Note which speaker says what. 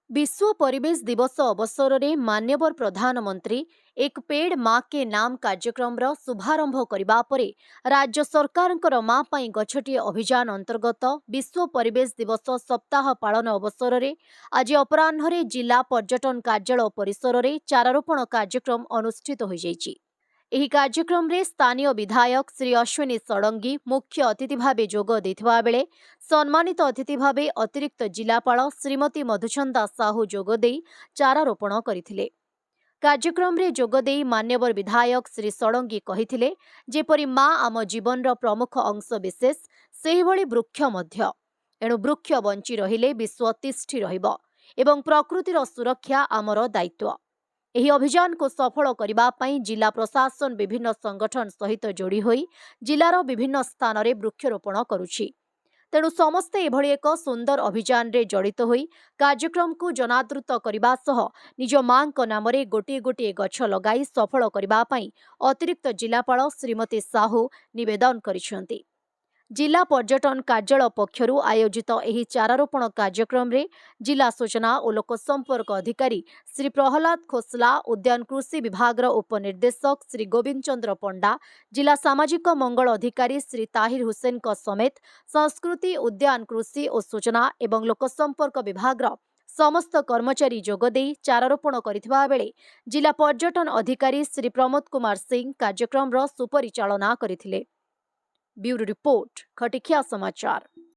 Speaker 1: ବିଶ୍ୱ ପରିବେଶ ଦିବସ ଅବସରରେ ମାନ୍ୟବର ପ୍ରଧାନମନ୍ତ୍ରୀ "ଏକ ପେଡ଼ ମା କେ ନାମ" କାର୍ଯ୍ୟକ୍ରମର ଶୁଭାରମ୍ଭ କରିବା ପରେ ରାଜ୍ୟ ସରକାରଙ୍କର ମା ପାଇଁ ଗଛଟିଏ ଅଭିଯାନ ଅନ୍ତର୍ଗତ ବିଶ୍ୱ ପରିବେଶ ଦିବସ ସପ୍ତାହ ପାଳନ ଅବସରରେ ଆଜି ଅପରାହ୍ନରେ ଜିଲ୍ଲା ପର୍ଯ୍ୟଟନ କାର୍ଯ୍ୟାଳୟ ପରିସରରେ ଚାରାରୋପଣ କାର୍ଯ୍ୟକ୍ରମ ଅନୁଷ୍ଠିତ ହୋଇଯାଇଛି। ଏହି କାର୍ଯ୍ୟକ୍ରମରେ ସ୍ଥାନୀୟ ବିଧାୟକ ଶ୍ରୀ ଅଶ୍ୱିନୀ ଷଡ଼ଙ୍ଗୀ ମୁଖ୍ୟ ଅତିଥି ଭାବେ ଯୋଗ ଦେଇଥିବା ବେଳେ ସମ୍ମାନିତ ଅତିଥି ଭାବେ ଅତିରିକ୍ତ ଜିଲ୍ଲାପାଳ ଶ୍ରୀମତୀ ମଧୁଛନ୍ଦା ସାହୁ ଯୋଗଦେଇ ଚାରାରୋପଣ କରିଥିଲେ। କାର୍ଯ୍ୟକ୍ରମରେ ଯୋଗଦେଇ ମାନ୍ୟବର ବିଧାୟକ ଶ୍ରୀ ଷଡ଼ଙ୍ଗୀ କହିଥିଲେ, ଯେପରି ମା ଆମ ଜୀବନର ପ୍ରମୁଖ ଅଂଶବିଶେଷ, ସେହିଭଳି ବୃକ୍ଷ ମଧ୍ୟ। ଏଣୁ ବୃକ୍ଷ ବଞ୍ଚି ରହିଲେ ବିଶ୍ୱ ତିଷ୍ଠି ରହିବ ଏବଂ ପ୍ରକୃତିର ସୁରକ୍ଷା ଆମର ଦାୟିତ୍ୱ। ଏହି ଅଭିଯାନକୁ ସଫଳ କରିବା ପାଇଁ ଜିଲ୍ଲା ପ୍ରଶାସନ ବିଭିନ୍ନ ସଂଗଠନ ସହିତ ଯୋଡ଼ି ହୋଇ ଜିଲ୍ଲାର ବିଭିନ୍ନ ସ୍ଥାନରେ ବୃକ୍ଷରୋପଣ କରୁଛି। ତେଣୁ ସମସ୍ତେ ଏଭଳି ଏକ ସୁନ୍ଦର ଅଭିଯାନରେ ଜଡ଼ିତ ହୋଇ କାର୍ଯ୍ୟକ୍ରମକୁ ଜନାଦୃତ କରିବା ସହ ନିଜ ମାଙ୍କ ନାମରେ ଗୋଟିଏ ଗୋଟିଏ ଗଛ ଲଗାଇ ସଫଳ କରିବା ପାଇଁ ଅତିରିକ୍ତ ଜିଲ୍ଲାପାଳ ଶ୍ରୀମତୀ ସାହୁ ନିବେଦନ କରିଛନ୍ତି। ଜିଲ୍ଲା ପର୍ଯ୍ୟଟନ କାର୍ଯ୍ୟାଳୟ ପକ୍ଷରୁ ଆୟୋଜିତ ଏହି ଚାରାରୋପଣ କାର୍ଯ୍ୟକ୍ରମରେ ଜିଲ୍ଲା ସୂଚନା ଓ ଲୋକସମ୍ପର୍କ ଅଧିକାରୀ ଶ୍ରୀ ପ୍ରହ୍ଲାଦ ଖୋସଲା, ଉଦ୍ୟାନ କୃଷି ବିଭାଗର ଉପନିର୍ଦ୍ଦେଶକ ଶ୍ରୀ ଗୋବିନ୍ଦ ଚନ୍ଦ୍ର ପଣ୍ଡା, ଜିଲ୍ଲା ସାମାଜିକ ମଙ୍ଗଳ ଅଧିକାରୀ ଶ୍ରୀ ତାହିର ହୁସେନଙ୍କ ସମେତ ସଂସ୍କୃତି, ଉଦ୍ୟାନ କୃଷି ଓ ସୂଚନା ଏବଂ ଲୋକସମ୍ପର୍କ ବିଭାଗର ସମସ୍ତ କର୍ମଚାରୀ ଯୋଗଦେଇ ଚାରାରୋପଣ କରିଥିବା ବେଳେ ଜିଲ୍ଲା ପର୍ଯ୍ୟଟନ ଅଧିକାରୀ ଶ୍ରୀ ପ୍ରମୋଦ କୁମାର ସିଂ କାର୍ଯ୍ୟକ୍ରମର ସୁପରିଚାଳନା କରିଥିଲେ। ବ୍ୟୁରୋ ରିପୋର୍ଟ, ଖଟିଖିଆ ସମାଚାର।